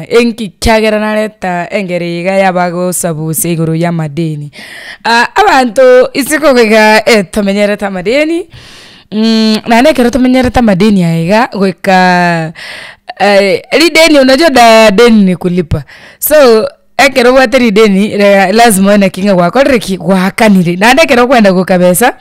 Enki kiagera nareta engero eye iga yabagosabusia igoro y'amadeni. Abanto isiko iga tomenyerete amadeni. Naende ekero tomenyerete amadeni aya iga, goika rideni unajua da deni ni kulipa, so ekero obwate rideni lazima oe naki ng'a gwakorire ki? Gwaakanire. Naende ekero okoenda gokabesa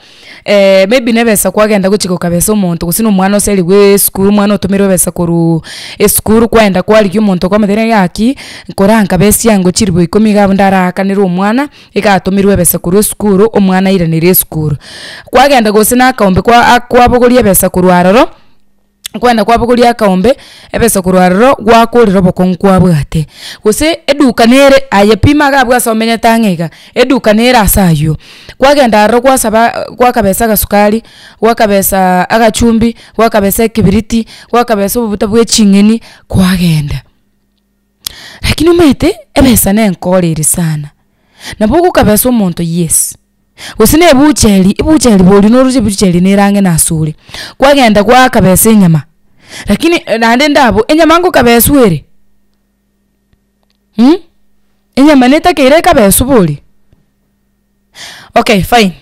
maybe na ebesa kwagenda gochia gokabesa omonto gose na omwana oserigwe esukuru omwana otomerwe ebesa korwa esukuru kwaenda kwarigia omonto kwamotebia ng'a gaki, nkorankabesie ango chiribu ikomi iga abwo ndaraakanere omwana. Iga atomirwe ebesa korwa esukuru, omwana airanire esukuru. Kwagenda gose na akaombe kwa kwabogoria ebesa korwa aroro, kwagenda kwabogoria akaombe, ebesa korwa aroro gwakorera obokong'u kwabwate. Gose eduka nere aye pima iga abwo ase omenyete ang'e iga, eduka nere ase aywo, kwagenda aroro kwasaba gwakabesa agasukari, gwakabesa agachumbi, gwakabesa ekebiriti, gwakabesa obobuta bwa eching'eni, kwagenda. Lakini omanyete, ebesa nenkora ere sana, nabo ogokabesa omonto yes, gose na ebucheri, ebucheri boria noroche ebucheri nere ang'e na asore, kwagenda gwakabesa enyama, lakini naende ndabwo enyama ngokabeswa ere mh, enyama netakeire ekabeswa bori? Okay fine,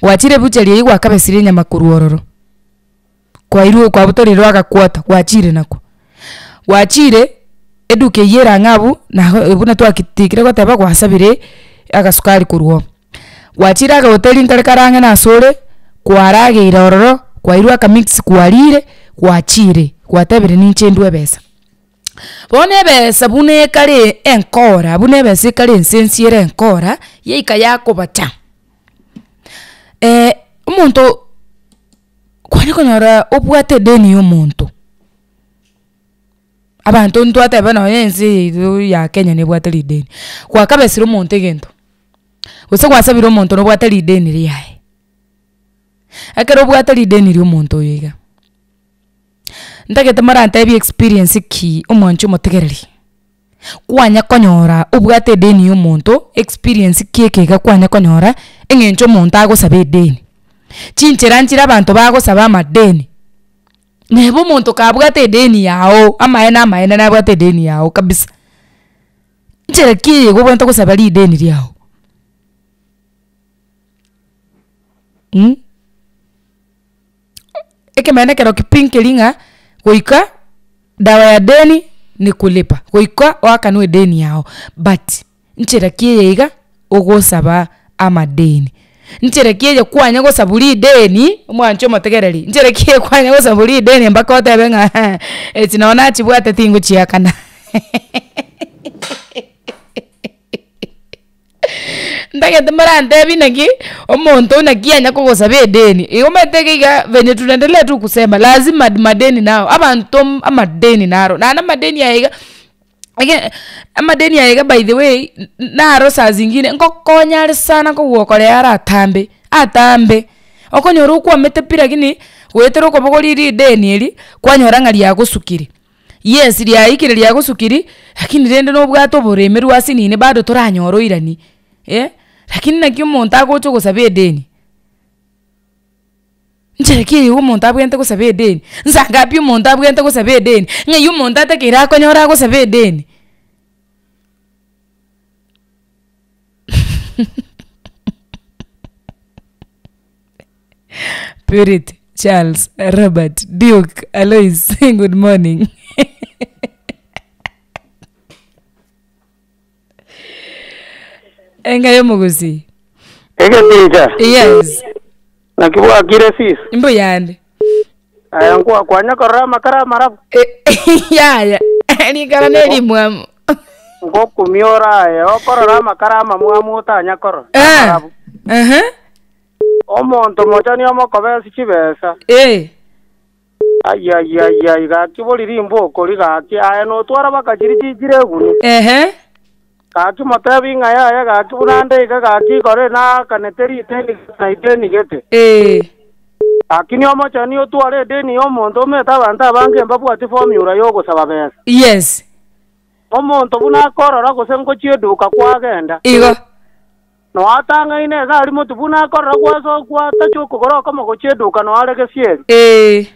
gwachire ebucheri eywo gwakabesire enyama korwa ororo. Kwairwe kwabutorirwe agakwota gwachire nakwo. Gwachire eduka eywo ere ang'e abwo nago buna twakitikire goteba gwasabire agasukari korwa oo. Gwachire agahoteli nkare kare ang'e na asore, kwarageire ororo, kwairwe akamix kwarire, gwachire gwatebire ninche ndwe ebesa. Bono ebesa buna ekare enkora buna ebesa ekare ense ense ere enkora, yaika yakobacha omonto. Kwani konyora obwate edeni ya omonto, abanto ntwateba nonye ense eye yaito ya Kenya nebwate rideni, gwakabesire omonto egento, gose gwasabire omonto nobwate rideni riaye, ekero obwate rideni ria omonto oyo iga, ntagete morantebie experience ki omwanchi omotegereri. Kwanya konyora obwate edeni ya omonto, experience ki eke iga kwanya konyora, eng'encho omonto agosaba edeni. Chinchera nchire abanto bagosaba amadeni, neba omonto kabwate edeni yago, amaene amaene nabwate edeni yago kabisa, nchera ki eye iga obwenerete gosaba rideni riago mh. Ekemeene ekero pi nkeri ng'a goika dawa ya deni ni kulipa, goika oakanwe edeni yago but nchera ki eye iga ogosaba amadeni, nchera ki eye kwanya gosabwa rideni omwanche omotegereri, nchera ki eye kwanya gosabwa rideni mpaka otebe ng'a echi nonye nachibwate tingochiakana. Ntagete morantebie naki, omonto naki anya kogosaba edeni, igo omanyete iga iga venye tunaendelea tu kusema lazima madeni nao, abanto amadeni naro, naende amadeni aya iga, ege amadeni aya iga by the way, naro saa zingine nkokonya are sana kogokorea are atambe, atambe, okonyora okwamete pi lakini, goetera okobogoria rideni eri, kwanyora ng'a riagosukire. Yes riaikire riagosukiri, lakini rende nobwate oboremerwa asinini bado toranyore oiranie eh, lakini naki omonto agocha ogosaba edeni, nchera ki eye iga omonto abwenerete gosaba edeni, nsa ngapi omonto abwenerete gosaba edeni, ng'ai omonto atakeire akonyore agosaba edeni. Purity, Charles, Robert, Duke, Alois, good morning. Enga y'omogusii. Egetincha, Yes, naki bwakire sis? mbuyande. Aya nkwa kwanya korora amakara amarabu Yaya, rikara nerimwamu. ngokumia oraye okorora amakara amamwamu otanya korora Eh. amarabu Ehe. Omonto mochani omokobesi chibesa. Eh. Ayayayai gaki bori rimbo okori gaki aye notwara baka chiri chichire eguni. Ehe. Gaki motebi ng'a yaya gaki buna nde iga gaki ikore naakanete riteni na ideni gete. Eh. Lakini omochani otware edeni ya omonto omanyete abanto abange mbabwati formula ya ogosaba besa. Yes. Omonto buna akorora gose ngochia eduka kwagenda. Igo. Noatang'aine egari motwe buna akorora gwasoa gwatacha okogoro okomo gochia eduka noare gesieri. Ee.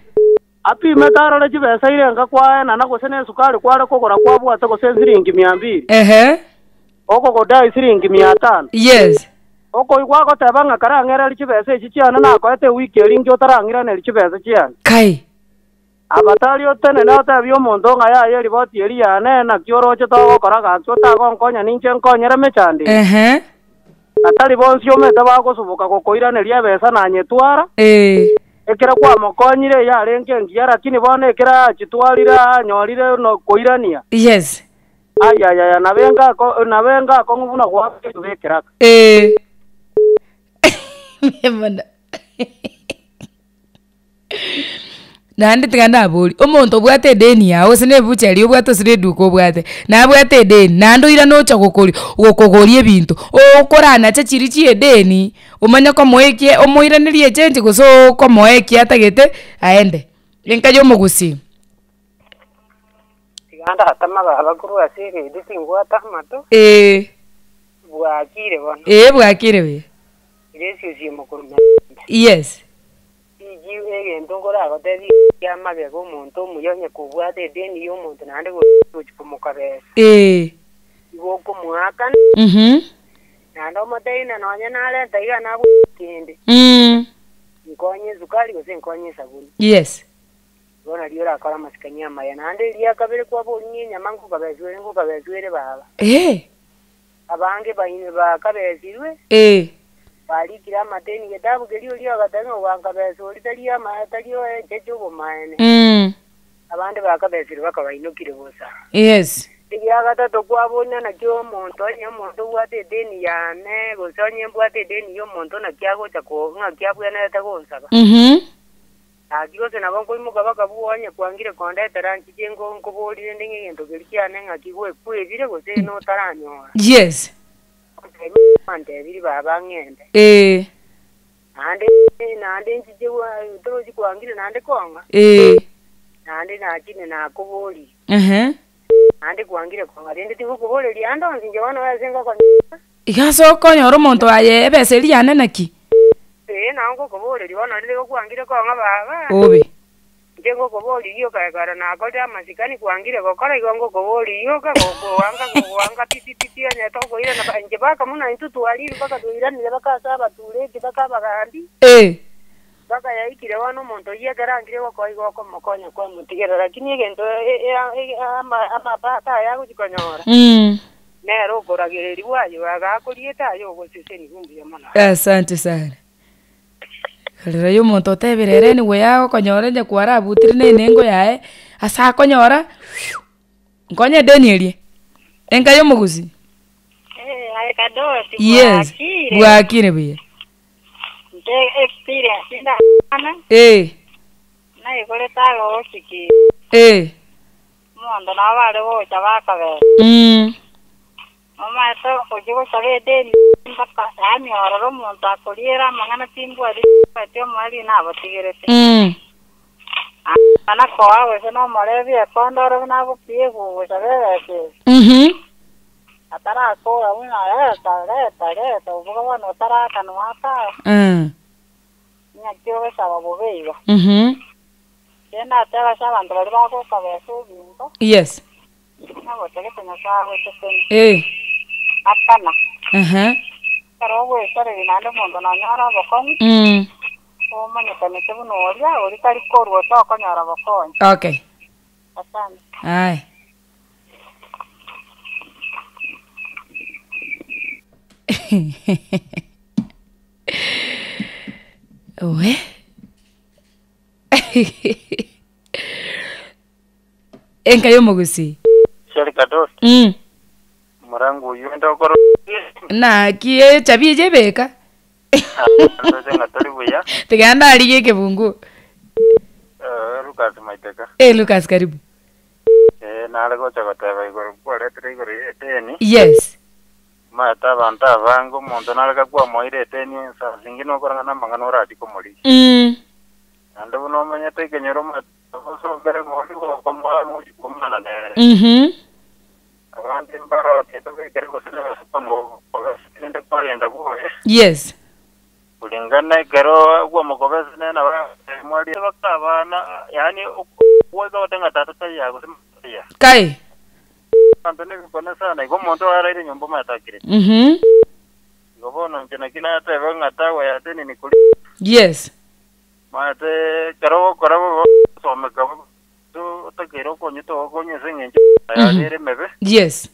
Apimete arore chibesa irenga kwaenana gose nesukari kware kogora kwabwate gose esiringi mia mbili. Ehe. Okogodai siringi mia tano. Yes. Okoigwa agoteba ng'a karang'ererie chibesa echi chiane nakoete ewiki eria inki otarang'iranerie chibesa chiane. Kai. Abatari otenene otebie omonto ng'a yaya eriboti eria yane, naki oroche togokora gaki otagonkonya ninche nkonyere emechando eye. Ehe. Na tari bonsi omete bagosuboka gokoiraneria ebesa nanyetwara, Ee. ekero kwamokonyire eyarenge engiya, lakini bono ekero achitwarire anyorire nokoirania. Yes. Ayayaya, nabe ngako nabe ngakong'u buna goaka etuba ekeraka. Ee. Mbuya mono. Naende tiga ndaborie, omonto obwate edeni yago gose na ebuchari obwate gose na eduka obwate, nabwate edeni, naende oirane ocha gokori gokogoria ebinto, okoranacha chiria chia edeni, omanye komoa ekia omoiranerie echenji gose okomoa ekia atagete aende. Enka ya omogusii. Tiga ndatama baba korwa ase eredio tingwata amato, Eeh. bwakire bono. Eeh bwakire buya. Ere esusu omokoroma embe. Yes. Richiu egento nkoragotebie kia magega omonto omuya onye kobwate edeni y'omonto naende gochi komokabesa. Eeh. Igo okomoakana. Mhm. Naende omotebie ng'a nonye narenta iga nabwate kende. Nkonye esukari gose nkonye esabuni. Yes. Igo nario orakore amasikani amaya. Naende eria kabere kwaboria ng'a enyama nkokabeswa ere nkokabeswa ere baba. Eeh. Abange baino bakabesirwe, Ee. barikire amateni getabu keria oria agateba ng'a ogankabesa oria tari ama tari encheche obomaene. Abande bakabesirwe bakabainokire bosa. Yes. Egia gatato kwaboria naki omonto onye omonto obwate edeni yane, gose onye mbwate edeni y'omonto naki agocha ko ng'aki abwenerete gonsaba. Gaki gose nabo nkoimoka bakabua onye kwangire kondetera nchiche nko nkoborie rende ng'a egento keria kiane ng'aki gwe kwebire gose notaranyora. Yes. Ontebie kwantebirie baba ng'ende. Ee. Naende naende nchiche gwa torochi kwangire naende kong'a. Ee. Naende nachire nakoborie. Ehe. Naende kwangire kong'a rende tingokoboreria ande onsi inche bono ase ngokonya. Iga ase okonyora omonto aye ebesa eria yane naki? Ee, nao ngokoboreria bono rende gokwangire kong'a baba. Obe. Inche ngokoboria rioka ekero nakorire amasikani kwangire gokora igo ngokoboria rioka gokoanga gokoanga pi pi pi pi onye tokoirana ba inche mpaka buna intwe twarire mpaka twairanire mpaka ase abatureti mpaka abagambi. Ee. Mpaka yaikire bono omonto oyio ekero angire gokoa igo okomokonya kwamotigera lakini egento amapato aya agochia konyora nere okoragererigwa aye agakoriete aye ogosesenigwa mbuya mono. Asante sana. Rora ya omonto otebire ere anyway agokonyora onye kwarabutire na enengo yaye, ase akonyora nkonye edeni eria, enka ya omogusii. Eh, aye Kadosi, Yes, bwakire? bwakire buya. Inche experience ndakwana, Eh, naigorete arochi ki, eh, omonto nabo bare gocha bakabera. Omanyete ochia gosaba edeni mpaka yaani ororo omonto akoriera amang'ana timbwati timbwati omoerio nabotigerete. Amang'ana koa gose nomorebi ekonda ore buna agopiegwa gosaba ebesa eye. Atarakora buna reta, reta, reta, oboga bono otarakanwa ata, ng'aki ogosaba bobe igo. Inche nateba ase abanto baria bagokabesa ebinto, Yes. ng'a gotagete Nyasae agosesenie. Eh. Akana. Ehe. Ekero ogoesareria naende omonto nanyore obokong'u, omonyekanete buna oria, oria tari korwa otokonyora bokonyi. Okay. Asante. Aye. Owe enka y'omogusii. Sheri Kadosi, Omorango oyio inde okoro Naki echabi eche ebeka. Ndoche ng'a tori buya. Tiga ndarigie ekebunguo. Eh, Lucas Maiteka. Eh, Lucas karibu. Eh, nare gocha goteba igoro kwaretire igoro y'edeni. Yes. Omanyete abanto abange omonto nare gakwamoire edeni ensa zingi nokora ng'a namang'ana orachie komorigia. Naende buna omanyete ekenyoro omanyete osombere ng'ori gokomoa mochie komana nere. Abande mbaroche tobekere gose rende kwarenda bwoye. Yes. Kulingana ekero kwamokobesa nere nabo mwaria baka abana yaani goika gote ng'a tata taiya gose mama taiya. Kai. Abanto nebikone sana igo omonto araire nyomba omanyete akire. Mhm. Igo bono inche naki natebe ng'a tawe ase nini kori. Yes. Omanyete ekero ogokora bobe ogosomeka bobe otakeire okonywa togokonywa ase eng'encho yabeire emebe. Yes.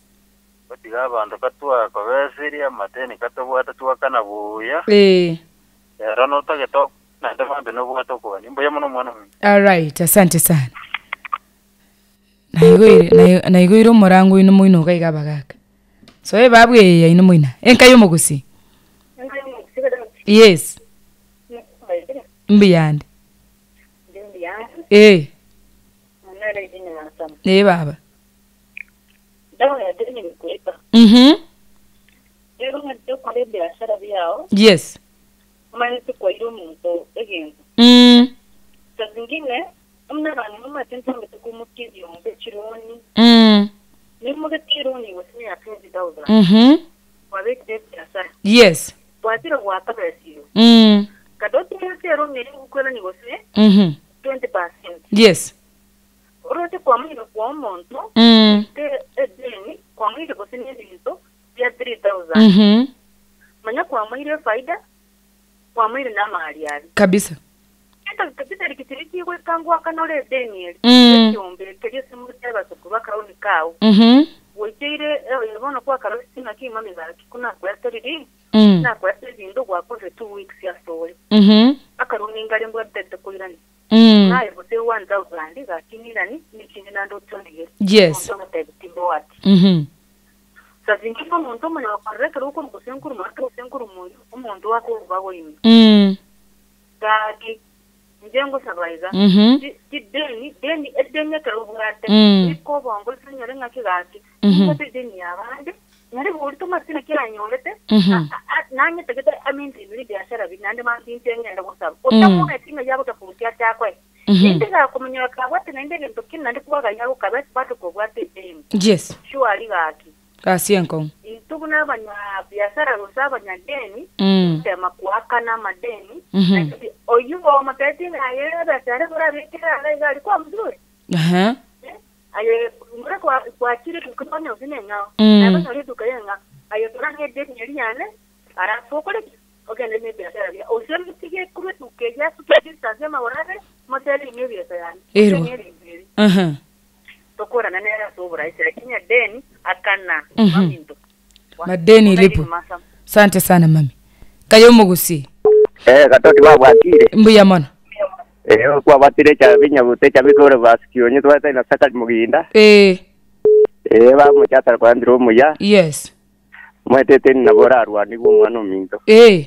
Gotiga abanto katwakobesirie amateni katobwate twakana buya. Ee. Ero notagete naende mambia nobwate okogania. Mbuya mono omwana ominto. Alright, asante sana. Naigoire nai- naigoire omorango oino moino iga iga abagaka. Soe ebabu eye yaino moina, enka ya omogusii. Yes. Mbuyande. Ee. Ee baba. Mhm. Yes. Mm. Mm. Mhm. Yes. Mm. Mhm. Yes. Oroche kwamoire koa omonto Mm. edeni, kwamoire gose nebinto bia 3000. Mhm. Manya kwamoire efaida, kwamoire namari aria. Kabisa. Chitariki chiria chigoika ngoakana ore edeni eri, Mm. ekiombe keria ase moteba ase korwa akaoni kao. Mhm. Goikeire oyo bono kwakaroseti ng'aki mami gaki konakoete riria, Mm. nakoete ebinto gwakorire 2 weeks ase ore. Akaroni ngare mbwatete koirania. Mm. Naye gose 1000 gaki ng'irani, nekinde naende otondigere. Yes. Omonto agotebi timbwati. Saa zingine omonto omanya gokorera ekero okorwa gose nkorwa moyo gose nkorwa moyo, omonto akoruba goima. Gaki, inche ngosaba iga, chideni, deni, edeni ekero obwate, rika obongo ase onyore ng'aki gaki, nimbwate edeni y'abande, nari bori tomanyeti naki anyorete, nanyetagete amaintain ebiashara biria naende mambia inche ngende gosaba. Otamogeti ng'ai agocha korusia ase akoe. Naende gakomonyoka kabwate naende egento kende naende kwagayia gokaba bado kobwate edeni. Yes. Sure gaki. Gasi enkong'u. Intwe buna abanyabiasara gose abanyadeni, gotema koakana amadeni, naende oyio omotebetie ng'a aye ebesa ere korabekere ara iga aria kwamosibore. Aye mbora kwachire eduka onye gose neng'ao, naye banyore eduka y'eng'ao, aye torang'e edeni eria yane, alafu okore ki? Ogende na ebiasara biao. Gose motige korwa eduka eyio asuke distance y'amagoro abere, motere ime ebiasa yane, Erwa. gose ng'e eri. Tokorana nere ase oboraisi, lakini edeni akana maminto. Madeni ilipwe. Asante sana mami. Kaye omogusii. Eh, gatoti babwatire. Mbuya mono. Eh, kwabwatire echabi nyabuta echabi kore basikionye twatari na sakari muginda. Eh. Eh, bamochata kwandire omuya. Yes. Omanyete eteni nabo orarwanigwe omwana ominto. Eh.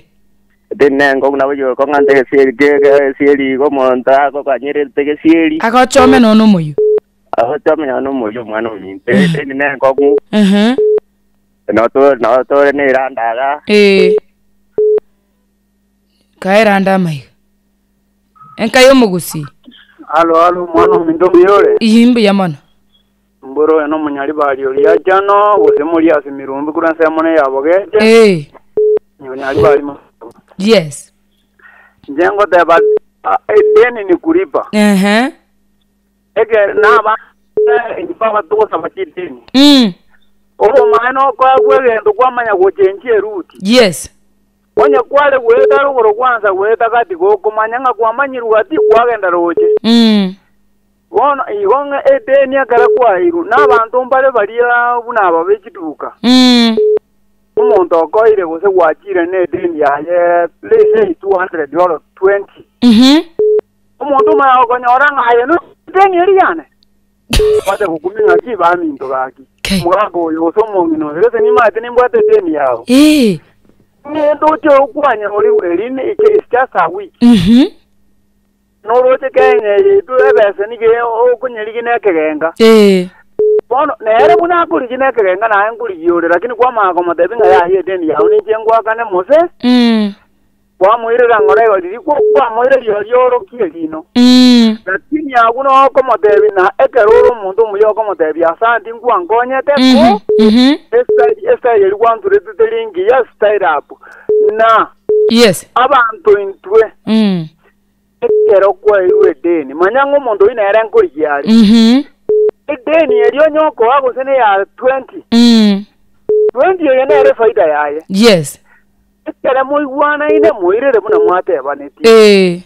Eteni nengo nabo yokong'a nte gesieri gesieri igo omonto agokanyerete gesieri. Agochome nonya omoyio. Agochome nonya omoyio omwana ominto. Eteni nenkong'u. Ehe. Noto notore na eranda iga. Eh. Kae eranda amaiga. Enka y'omogusii. Halo, halo, omwana ominto mbuya ore? Iyii mbuya mono. Mboro oyo nomonyaribari oria Jano, gose moria ase emirumbi korwa ensemo na eya Bogeche. Eh. Nyaribari mo. Yes. Inche ngoteba edeni ni kulipa. Ehe. Eke naba baba togosaba chideni. Obomaene okoegwa egento kwamanya gochenchia eruti. Yes. Onye kware goeta rogoro gwansa goeta gati gokomanya ng'a kwamanyirwe gati kwagenda roche. Bono igo ng'a edeni ekero kwaeirwe nabanto mbare baria buna aba be chiduka. Omonto okoeire gose gwachire nedeni yaye let's say 200 or 20. Omonto omanye gokonyora ng'a aye nedeni eria yane. Obwate gokumia ng'aki baminto gaki. Omogaka oyo gose omong'ina oyo gose nimanyete nimbwate edeni yao. Ng'ende oche okwanye ori eri it's just a week. Noroche Kenya eye yaito ebesa nigo okonyerigia nekegenga. Bono nere buna akorigia nekegenga naye nkorigia ore, lakini kwamanya komotebia ng'a yaya edeni yao ninche ngoakane mose, kwamoirera ng'ora igo riria kwamoireria riria orokie rino. Lakini agwo nokomotebi na ekero ore omonto omuya okomotebia asanti nkwankonyete ko estyle estyle eria gwanturete teri engiya style up na Yes. abanto intwe ekero kwaeirwe edeni manya ng'a omonto oyio nere nkorigia are edeni eria onye okoa gose neya 20 20 eye nere efaida yaye Yes. Ekero moigwanaine, moirere buna mwatebanetie. Ee.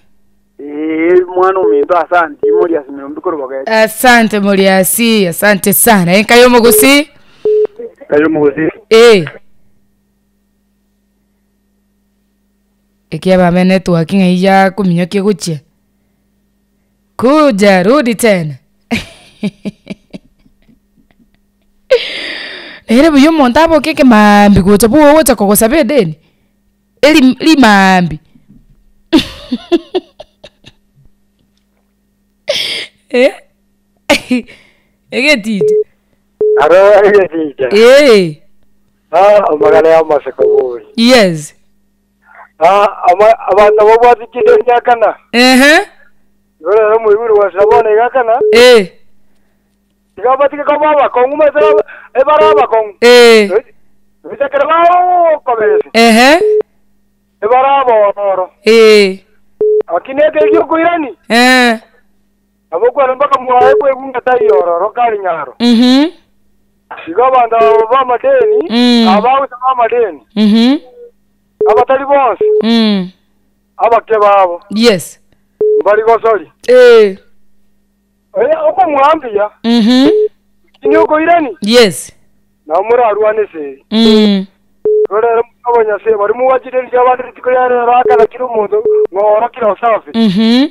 Ee, mwana ominto, asanti, Moriasi Mirombi korwa Bogechi. Asante Moriasi, asante sana. Enka y'omogusi. Enka y'omogusi. Ee. Ekiabame network ng'ai yakominyokia gochia. Kuja rudi tena. Nere buya omonto aboke ekemaambia gocha bwogo gocha kogosaba edeni, eri rimaambia eh egeticha. Aro egeticha. Eeh. Ah, amagana ya amaseko bori. Yes. Ah, ama, abanto babwate chideni akana. Ehe. Igoro rero omoibori gwasira bono iga akana. Eh. Tiga batige koba abakong'u maete ebare abakong'u. Eh. Goika ekero bagokobesa. Ehe. Ebare abororo. Eh. Lakini ekero gi'okoirani. Eh. Nabo kwane mpaka mwaye kwegunga taiyo ororo kare nyaro. Mhm. Igo abanto aba b'amadeni, Mm. aba bagosaba amadeni, Mhm. abatari bonsi, Mm. abake babo, Yes. mbari gosori. Eh. Oye, okomwambia, Mhm. lakini okoirani, Yes. nabo morarwane esegi. Mm. Igo rero abanyase baria mogachire riria abande rituko ria rero akana kera omonto ng'ora kera usafi. Mhm.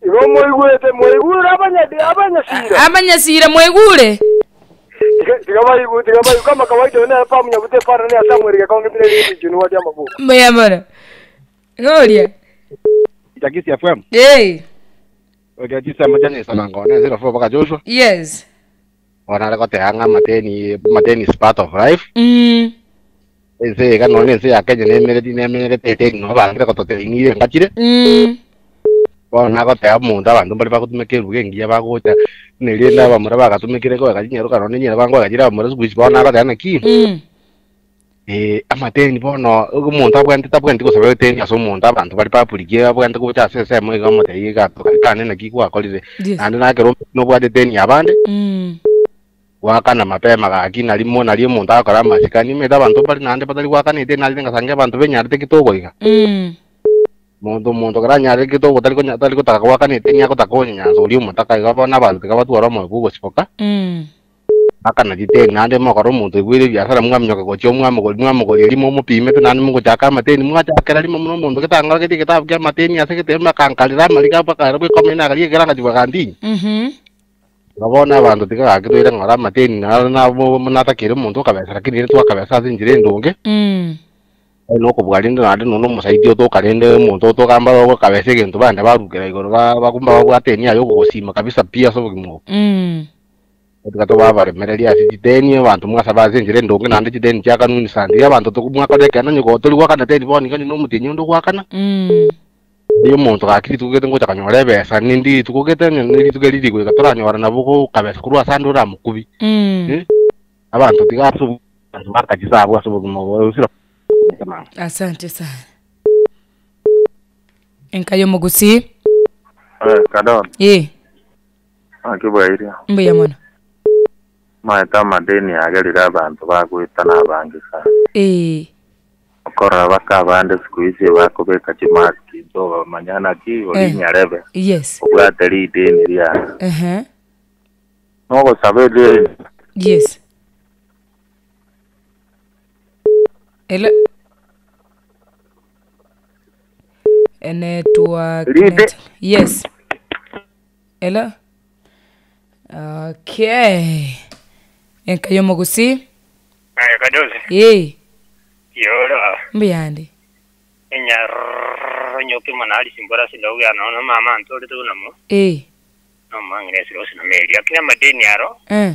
Igo moigwete, mwaigure abanyadi abanyasira. Abanyasira mwaigure. Tiga tiga baigu tiga baigu kama kawaida one apa munyabute para ne Samuel gekonge bire ribi wadi amabuko. Mbuya mono. Ng'oria. Chakisi FM. Hey. Oria chisemo chia Nyasae ngone ase rofo baka Joshua. Yes. Bono are goteba ng'a amateni amateni is part of life. Mm. Ense eye iga nonya ense ya Kenya nemereti nemenyerete eteni nabo bangire gototengia engachire. Mm. Bono nagoteba omonto abanto mbare bagotumeka eruga engiya bagocha buna erinde abamura bagatumekire koega chinyaroka nonya chinyaroka nkoega chire abamura siku hizi bono nagoteba naki Mm. Amateni bono, omonto abwenerete tabwenereti gosaba eteni ase omonto, abanto bare public abwenerete gocha ase ensemo iga omotebie iga kane naki gwakorire. Yes. Naende na ekero nobwate eteni y'abande, Mm. goakana mapema gaki nari mo nari omonto agokora amasikani, omanyete abanto mbare naende batari goakana eteni narende ngasange abanto benyarete getogoiga. Mm. Monto omonto ekero anyarire getogo tari konya tari gotaka goakana eteni agotaka konyanyansa oria omotaka iga bono abanto tiga batware omoyo bwa ogosiboka. Mm. Akana chiteni, naende mokore omonto oigwere ebiasara mwaminyoka gochia omwamogori, mwamogori erio momopimete, naende mogochaka amateni, mwachakera rimo buna omonto getang'orogetie egetabu ki'amateni ase gete, makankarera amariga mpaka bwekomene akaria ekero agachia bw'agantinyi. Igo bono abanto tiga gaki toire ng'ora amateni naro nabo natakeire omonto okabesa, lakini ere twakabesa ase enchera endonge. Tari nokobua rende naende nonya omosaiti otoka rende omonto otoka mbare ogokabesa egento bande barukera igoro ba bakumba babwate enia yokogosima kabisa pi ase obogima obo. Tiga tobe abaremereria ase chideni, abanto mwasabe ase enchera endonge naende chideni chia kanuni sana. Riria abanto togo mwakora ekeene onye go tori goakana teri bono iga onye nomotienyi onde ogoakana. Riria omonto gaki rituko gete ngocha konyora ebesa nindi rituko gete onye ne rituko eri rigoika toranyora nabo gokabesa korwa ase ande oramokubi. Abanto tiga ase abanto bakachisabu ase obogima obo osira Asante sana. Enka y'omogusii. Eh, Kadon, Eh, naki bwairia? mbuya mono. Omanyete amadeni agerire abanto bagoetana abange sana. Eh, Okorora baka abande siku hizi bakobeka chimask ntobamanya naki ori Eh. nyarebe yes. obwate rideni riaye. Ehe. Nogosaba edeni Yes. Hello. A network. Ride. Net. Yes. Hello. Okay. Enka y'omogusi. Aye kadosi. Eh, Yoro. mbuyande. Enyarro nyoke mana ali simbora sindauya nono mama ntore tunamo. Eh. No mangire siro sinameri. Lakini amadeni aro. Eh.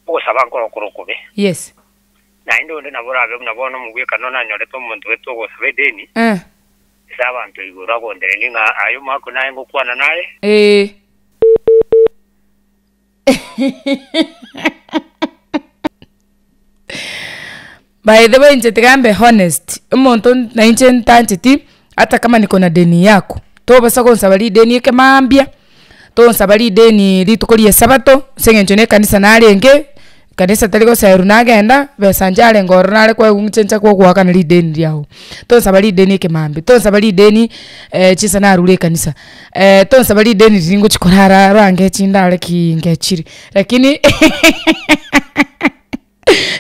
Ogosaba nkoro kube. Yes. Naende onde nabo orabe buna bono omogwekano nanyorete omonto gete ogosaba edeni. Eh. Ase abanto igoro agontenenia ng'a aye omwaka naye ngokwana naye. Ee. By the way inche tiga mbe honest, omonto nainche ntancheti ata kama niko na deni yako, tobasa gonsaba rideni ekemambia, tonsaba rideni rituko ria esabato, ase eng'encho na ekanisa narenge, kanisa tari goserwa nagenda, besa ncharenge ororo nare koegwa inche nche gogoakana rideni riago. Tonsaba rideni ekemambia, tonsaba rideni chinsa narure ekanisa, tonsaba rideni riria ngochi korara orange chindare ki ngechire, lakini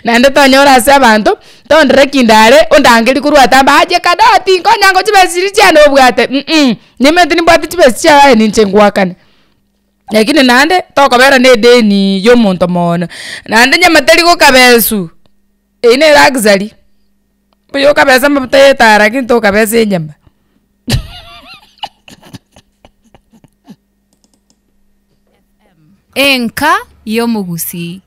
naende tonyora ase abanto, tondore kindare ondangerie korwa atambe aye kadoti nkonya ngo chibesa chiria chiane obwate mh, nimanyete nimbwate chibesa chiaye aye ninche ngoakane. Lakini naende tokobera na edeni ya omonto mono, naende nyama teri gokabesu, eywo ne luxury, mbuya okabesa amafuta ya etara lakini tokabesa enyama. Enka y'omogusii.